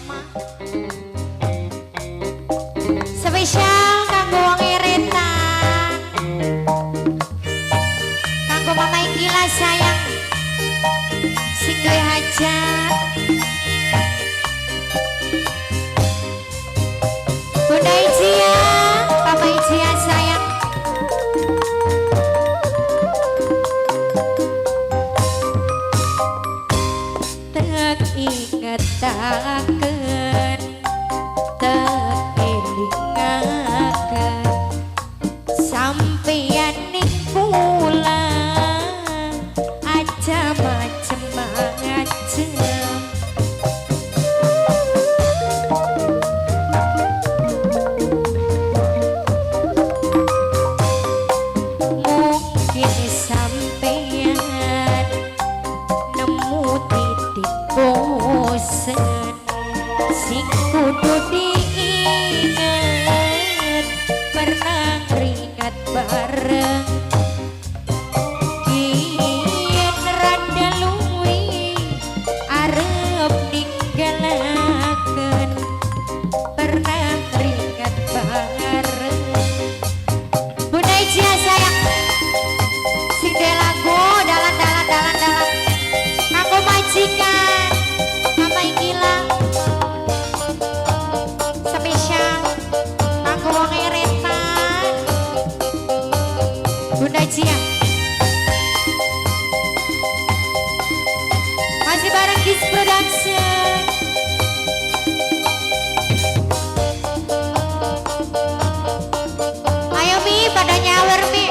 Mama. Spesial kanggo wong eretan. Kanggo Mama Ikila sayang. Sing duwe hajat. Bunda Ijia, Papa Ijia sayang. Tek ingetaken, tek elingaken, sampeyan ning kula aja macem-macem. Mungkin sampeyan nemu titik bosen sing kudu diinget, pernah ringat bareng. Kiyen rada luwi arep ninggalaken, pernah ringat bareng. Bunda Ijia sayang, sing duwe lagu dalan dalan dalan dalan kanggo majikan Mama Ikila, spesial kanggo wong eretan. Bunda Ijia masih bareng Gis Production. Ayo Mi, pada nyawer Mi.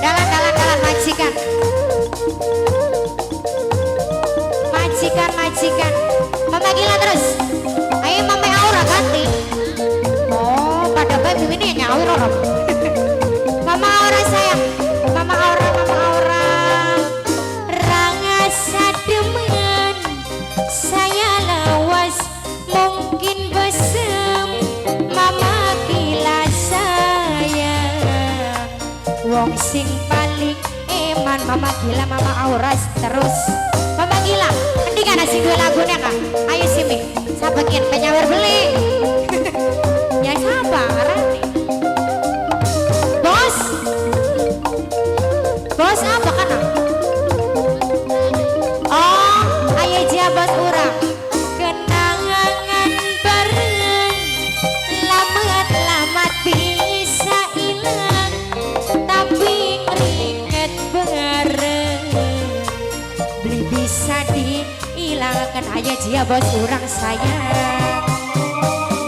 Dalan dalan dalan majikan. Majikan majikan. Mama gila terus. Ayo Mama Aura ganti. Oh, pada bae ini nyawer orang. Mama Aura sayang. Mama Aura, Mama Aura. Rangasa demen saya lawas mungkin besem. Mama gila sayang, wong sing paling eman. Mama gila, Mama Aura terus. Mama gila, mendingan nasi gue lagunya kak. Ayo sini, sabekin penyawer beli. Ya siapa ngarani? Bos, bos apa kan? Oh, ayo dia bos urang. Kenangan bareng, lamat-lamat bisa hilang, tapi ringet bareng beli bisa dihilangkan. Ayo dia bos urang sayang.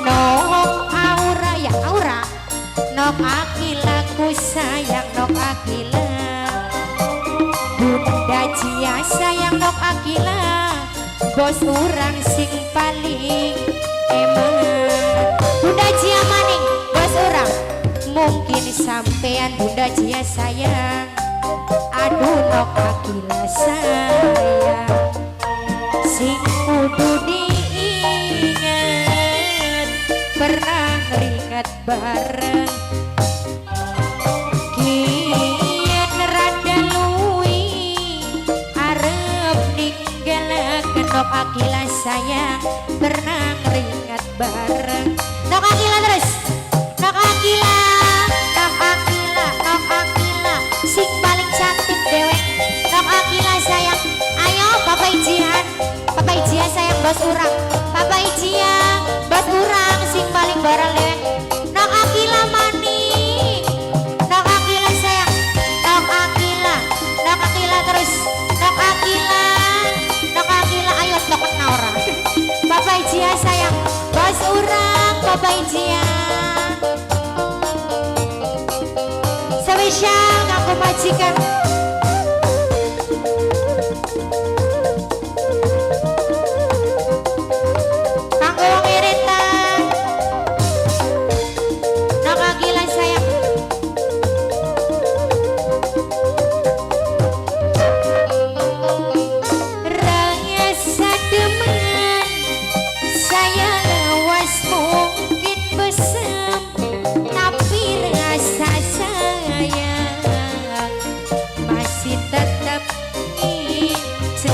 Nok Aura ya Aura, nok Akilaku sayang, nok Akila. Bunda Jia sayang nok Akila, bos urang sing paling eman. Bunda Jia maning bos urang, mungkin sampean Bunda Jia sayang. Aduh nok Akila sayang, sing kudu diinget, pernah ringat bareng. Kian rada luwi arep ninggalaken. Nok Akila sayang, pernah ringat bareng. Nok Akila terus. Nok Akila, Nok Akila, Nok Akila sing paling cantik dewek. Nok Akila sayang. Ayo Papa Ijian, Papa Ijia sayang bos urang. Papa Ijia bos urang sing paling bareng dewek. Nok Akila maning. Nok Akila sayang. Nok Akila, Nok Akila terus. Nok Akila, Nok Akila ayo tok ora. Papa Ijia sayang, bos urang Papa Ijia. Spesial kanggo majikan. Kanggo wong eretan. Nok Akila sayang. Rasa demen saya lawas mungkin besem, tapi rasa sayang masih tetap incer.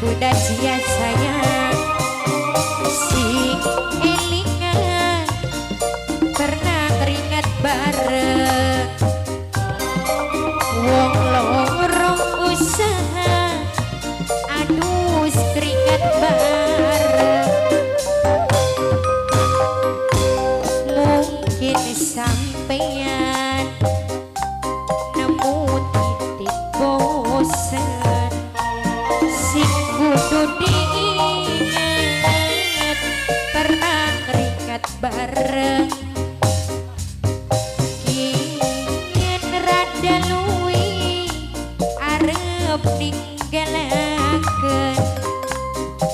Bunda Jia sayang, sing elingan pernah keringat bareng. Wong loro usaha adus keringat bareng. Mungkin sampeyan nemu titik bosen, sing kudu diingat pernah keringat bareng. Kiyen rada luwi arep ninggalaken,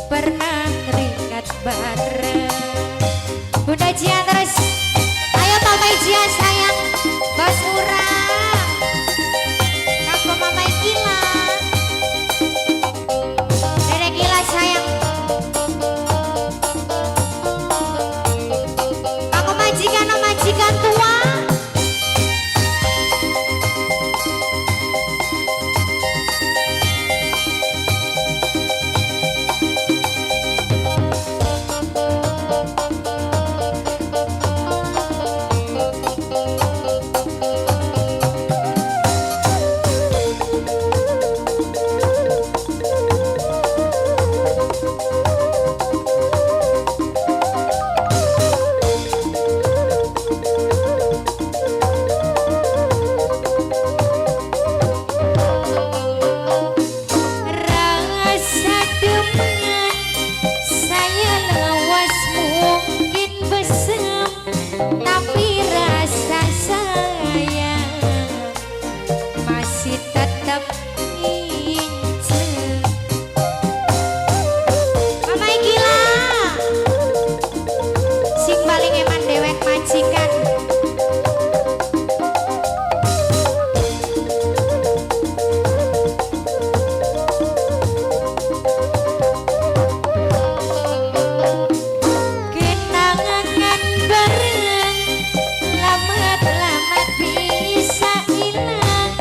pernah keringat bareng. Bunda Jia terus. Ayo Mama Jia sayang, bos urang. Kanggo Mama Gila. Dedek Gila sayang. Kanggo majikan majikan tua. Rasa demen saya lawas mungkin besem, tapi rasa sayang masih tetap nginceng. Mama gila, sing paling eman dewek majikan. Kenangan bareng lamat-lamat bisa hilang,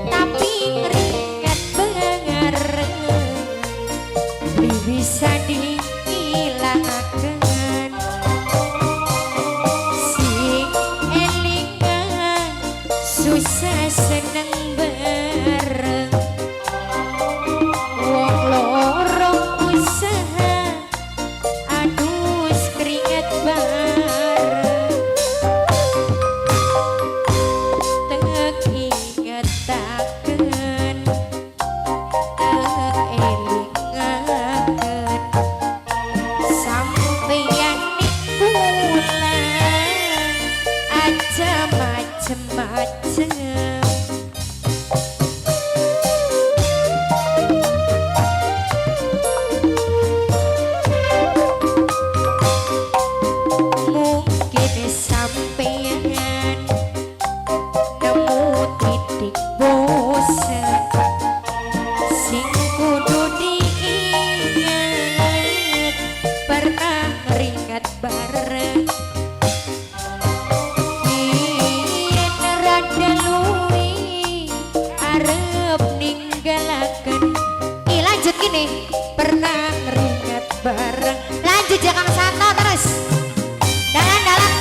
tapi keringat bareng bisa dihilangkan. Sing elingan susah seneng bareng. Wong loro usaha adus keringat bareng. Tek ingetaken, tek elingaken, sampeyan kula aja macem-macem. Mungkin sampeyan nemu titik bosen, sing kudu diingat pernah keringat bareng. Yen rada luwi arep ninggalaken. Ih, lanjut gini, pernah keringat bareng. Lanjut ya Kang Santo terus. Dalan-dalan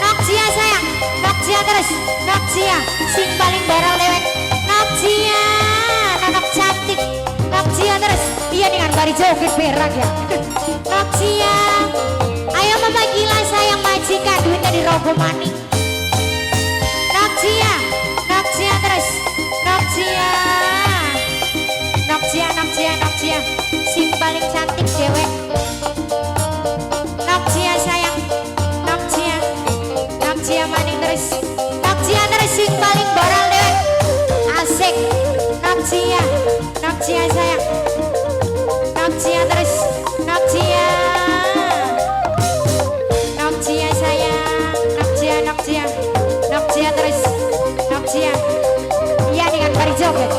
Nokjia sayang, Nokjia terus, Nokjia sing paling bareng lewek. Nokjia, nonok cantik. Nokjia terus. Iya dengan bari joget berak ya. Nokjia. Ayo Mama gila sayang majikan duitnya dirogoh maning. Nokjia, Nokjia terus, Nokjia. Nokjia, Nokjia, Nokjia sing paling cantik dewek. Nokjia sayang, Nokjia, Nokjia maning terus, Nokjia terus sing paling boral dewek. Asik, Nokjia, Nokjia sayang, Nokjia terus, Nokjia, Nokjia sayang, Nokjia, Nokjia, Nokjia terus, Nokjia. Iya dengan bari joget.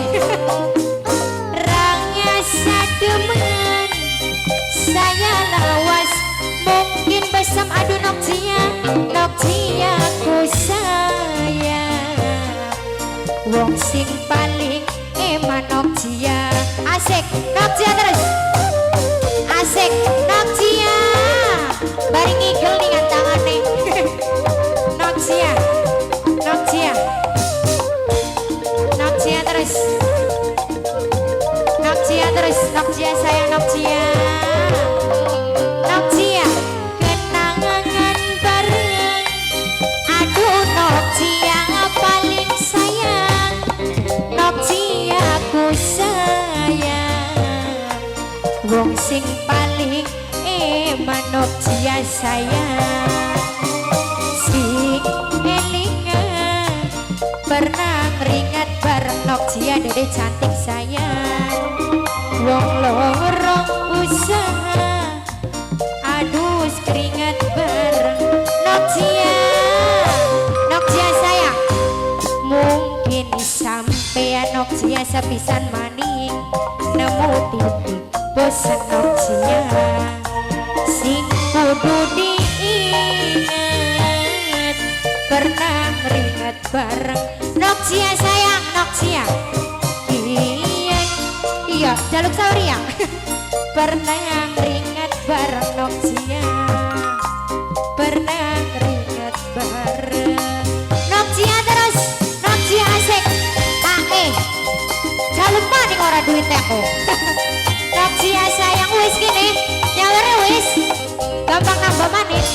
Rangnya sademen saya lawas mungkin besam aduh Nokjia, Nokjia ku sayang. Wong sing paling eman Nokjia. Asik, Nokjia terus. Nokcia sayang, sing elingan pernah ngeringat bareng Nokcia, dede cantik sayang. Wong loro usaha adus keringat bareng Nokcia. Nokcia sayang, mungkin sampean Nokcia sepisan maning nemu titik bosen Nokcia. Sing kudu diingat pernah ngeringat bareng Nokcia sayang. Nokcia iya iya, jaluk saur ya. Pernah ngeringat bareng Nokcia, pernah ngeringat bareng Nokcia terus. Nokcia asik. Pak, jaluk maning ora duit aku. Nokcia sayang, wis gini nyawere wis gampang nambah maning.